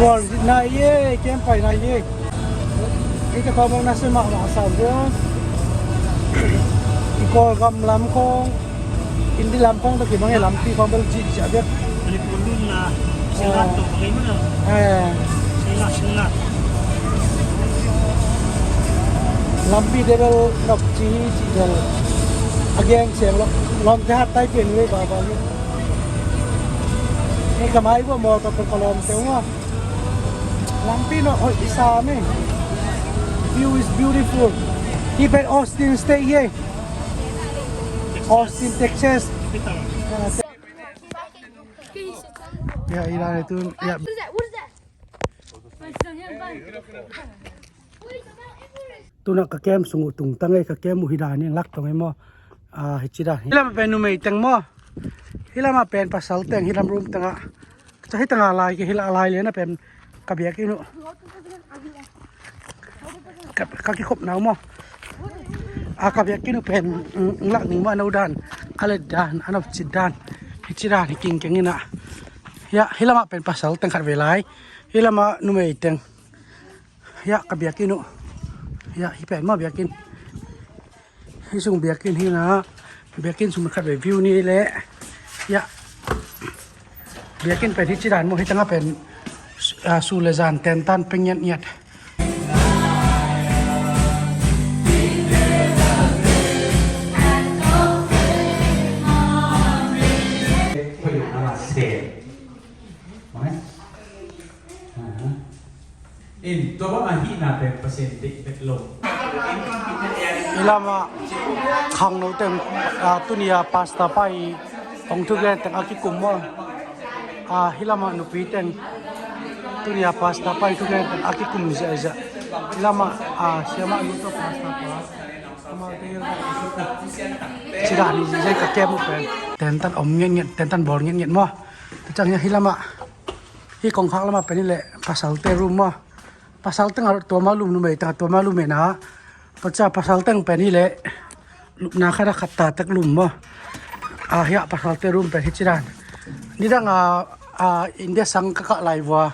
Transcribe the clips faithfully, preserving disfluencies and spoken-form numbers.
Kawlgam nai e, kem pai nai e. Ite khawng bang na sia mahmah sam bia. I Kawlgam lam khawng, India lam khawng tawh kibang e, lampi khawng bel jih jih a bek. Manipur lum na, Singngat tawh bang e maw. Eh. Singngat, Singngat. Lampi te bel nop ci ci bel. A geng siang lo, lawmte hat tai pian ve ba ba. Ni ka mai bua mawtaw pen ka lawmte ung a. Lampi no hoih i sam e. View is beautiful. Hi pen Austin State hi e. Austin, Texas. Ya, i dan e tun. Ya. What is that? What is that? Tuna ka kem sung uh tungtang e, ka kem uh hi dan hi lak tong e maw. Ah, hi ci dan hi. Hi lam pen numei teng maw. Hi lam a pen pasal teng, hi lam room teng a. Ca hi teng a lai ke, hi la lai le na pen ka biakinn uh. Ka, ka kikhop nau maw. A ka biakinn uh pen, mm, lak ning maw, a no dan, a let dan, a nop ci dan. Hi ci dan hi king keng ina. Ya, hi lam a pen pasal teng khat ve lai. Hi lam a numei teng. Ya, ka biakinn uh. Ya, hi pen maw biakinn. Hi sung biakinn hi na. Biakinn sung khat ve view ni le. Ya. Biakinn pen hi ci dan maw, hi teng a pen, ah, su le zan tentan peng ngiat ngiat. In, tua bang a hihna pen Pasian deih bek lo. Hi lam a khangno teng, ah, tuni a pastor pa i hong thugen teng a kikum maw. Ah, hi lam a nupi teng tuni a pastor pa i thugen teng a kikum ziahziah. Hi lam a, ah, siamah nu tawh pastor pa. Ci dan hi ziahziah ka kem uh pen. Tentan om ngiat ngiat, tentan bawl ngiat ngiat maw. Tua ciang hi lam a. Hi kongkhak lam a pen hi leh pasalte room maw. Pasal teng a tua ma lum, numei teng a tua ma lum e na. Tua ciang pasal teng pen hi leh lupna khat a khat ta tek lum maw. A hi a pasalte room pen hi ci dan. Nidang a, a India sang ka kah lai vua.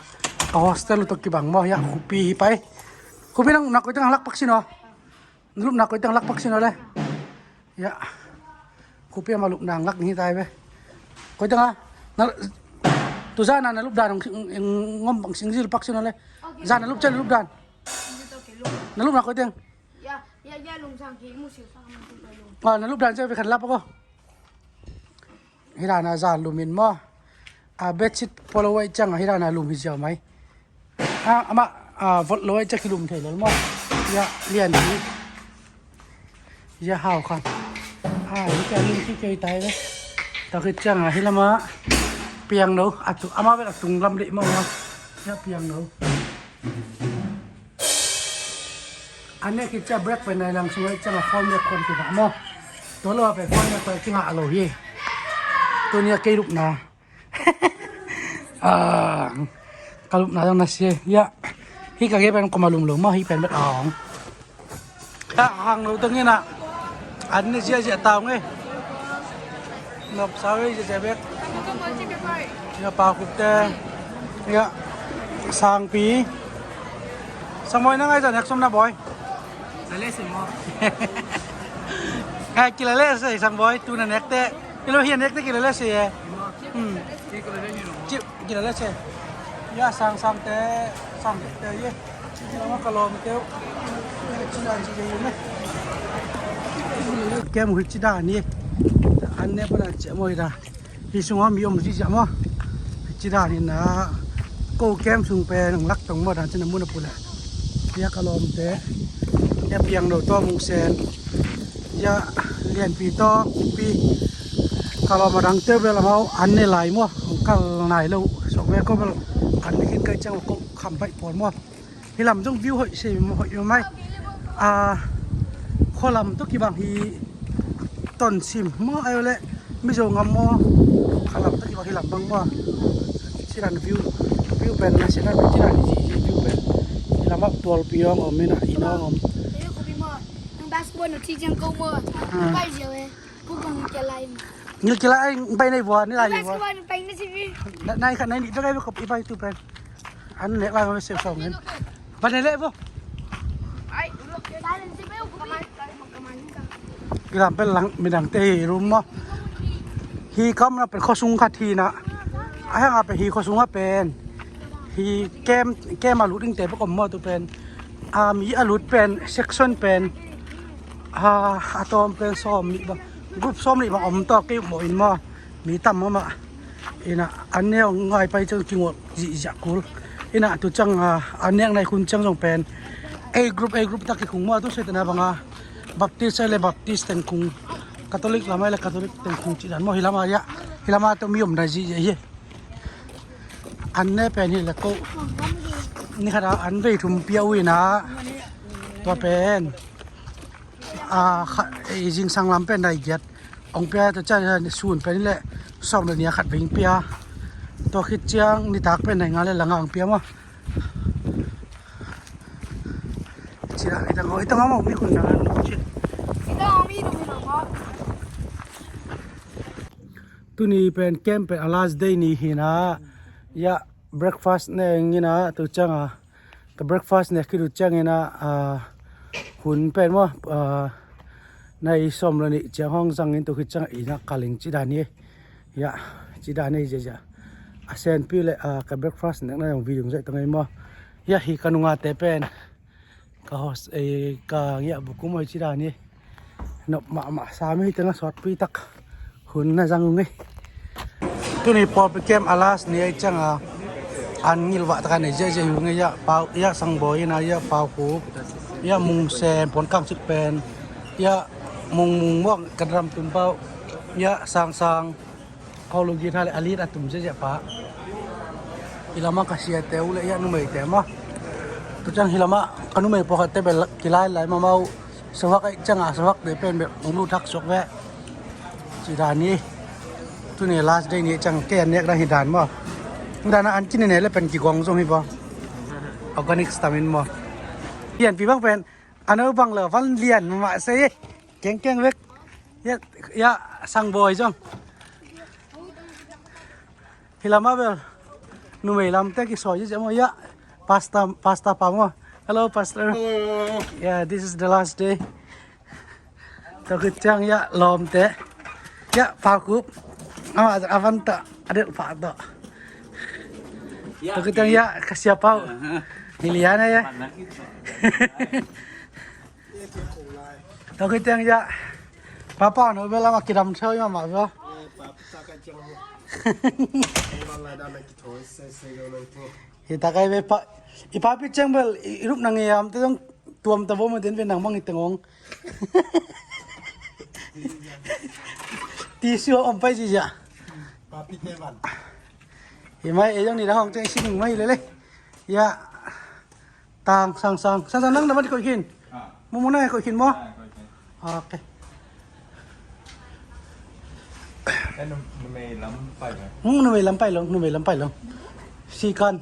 A hostel uh tawh kibang maw, hi a khupi hi pai. Khupi nang na koi teng a lak pak sin aw. Na lupna koi teng lak pak sin aw le. Ya. Khupi a ma lupna lak ni tai ve. Koi teng a. Na, tu zan a na lup dan ong, ong, ong, ngom bang sing zil pak sin aw le. Zan na lup ciang na lup dan. Na lupna koi teng. Ah, na lup dan ciang ve khan lap ko. Hi dan a zan lum in maw. A bedsheet polo wai ciang a hi dan a lum hi ziau mai. A, amah, a, vot lo ai ciang kilum thei lel maw. Ya, lian hi. Ya, hau khan. A, hi ciang lum ki kei tai ve. Tua khit ciang a hi lam a piang lo. A tu, amah vel a tung lam leh maw. Ya, piang lo. A nek khit ciang break pen nai lang sung ai ciang a phone mek khon kibah maw. Tua lo a pen phone mek khon kingah lo hi. Tuni a kei lupna. Ah, ka lupna zong na sia. Ya. Hi ka gei pen koma lum lo maw, hi pen bet a ong. Ya, hang lo teng ina. An ne ziahziah ta ong e. Nop sa e ziahziah bek. Ya, pa kup te. Ya. Sangpi. Sangboy na ngai zan hek som na boy. Kilale se mo. Ngai kilale se Sangboy, tu na nek te. Ilo hi a nek te kilale se e. Hmm. Ki, kilale se. Ya, sang sang te, sang te ye. Kilama ka lawm teu. Ci dan ci ye ne. Kem hui ci dan ye. An ne pa dan ci mo ira. Hi sung a mi om ziahziah maw. Ci dan hi na. Ko kem sung pen ang lak tong maw dan ci na mun a pula. Ya ka lawm te. Ya piang lo to mung sen. Ya lianpi to kupi. Ka lawm a dang te bel amau an ne lai maw. Ang kal nai lo. Sok ve ko bel an ne khin kai ciang ko kham bai pawl maw. Hi lam zong view hoih se, hoih mai. A, khua lam tawh kibang hi Tonsim maw, ahi leh Mizo ngam maw. Khua lam tawh kibang hi lam bang maw. Ci dan view, view pen na ci dan, ci dan hi ci view pen. Hi lam ah tualpi hong om, inn ah inn hong om. Basketball no ci ciang ko maw. Ah. Pai ziau e. Ngil kila ai bai nei vua, ni lai vua. Nai khat nai nih bek ai bek kop i bai tu pen. An nek lai ma sep sawng in. Ba ne le bo. Kilam pen lang midang te hi room maw. Hi kam na pen khuasung khat hi na. A hang a pen hi khuasung a pen hi kem kem a lut ding te pe kom maw tu pen. A mi a lut pen section pen a a tawm pen sawm nih bang group sawm nih bang om tawk kei maw in maw. Mi tam maw mah. Ina an ne hong ngai pai ciang kingol zihziah kul. Ina tu ciang a an nek nai khun ciang zong pen A group A group tak kikhung maw tu soi tena banga Baptist ai le Baptist teng khung Catholic lam ai le Catholic teng khung cih dan maw hi lama ya hi lama tu mi om nai zihziah hi. An ne pen hi le ko ni khat a an vei thum pia uh ina tua pen a kha i zingsang lam pen nai giat ong pia tua ciang sun pen le sawm le nia khat veng pia tua khit ciang nitak pen nai nga le langa ong pia maw. Cina itang ho itang ho maw mi khun na ci. Tuni pen camp pen a last day ni hi na ya breakfast ne ngina tu ciang a ka breakfast ne kidu ciang ina a hun pen maw a nai sawm le nih ciang hong zang in tu khit ciang ina kaling ci dan hi. Ya ci dan hi zia zia a senpi le a ka breakfast nek na yong video zai tang ai maw. Ya hi ka nunga te pen ka host e ka ngia bukum oi ci dan hi. Nop mahmah sami teng a sawtpi tak hun na zang ung e. Tuni pawlpi kem a last ni ai ciang a an ngilvah taka nei ziahziah hi ung e. Ya pau ya sangbawi ina ya pau khup ya mungsem ponkam sik pen ya mungmung muak ka dram tun pau ya sangsang Kau lo git ha le a lit a tum ziahziah pa. Hi lama ka siate uh le iah numeite maw. Tu ciang hi lama ka numei pawlkhatte bel kilailai mamau. Sohak aih cianga sohak te pen bel hong lut hak suak ve. Ci dan hi. Tuni last day ni ciang kei an nek dang hi dan maw. Hi dan a an kinine le pen kigong zong hi baw. Organic stamin maw. Hi an pi bang pen a no bang lo van lian mah sei. Kengkeng vek. Ya, ya, sangbawi zong. Hi lama bel numei lamte kisawi ziahziah maw ya. Pastor, pastor pa maw. Hello pastor. Hello. Yeah, this is the last day. Tua khit ciang ya lawmte ya pau khup. Ama a van ta a delh pah tawh. Tua khit ciang ya ka sia pau. Hi lian a ya. Tua khit ciang ya papa no bel ama kidam theu i mahmah bel. Hi takai ve pa i papi ciang bel i rup nang i am te zong tuam ta bo ma den ve nang mang i tengong. Ti sua om pai zia. Papi te van. Hi mai e zong ni da hong ciang i sining mai lele. Ya. Tang sang sang sang sang nang na van koih khin. Mumuna koih khin maw. Ok. Numei lam pai lo. Numei lam pai lo, numei lam pai lo. Sikan.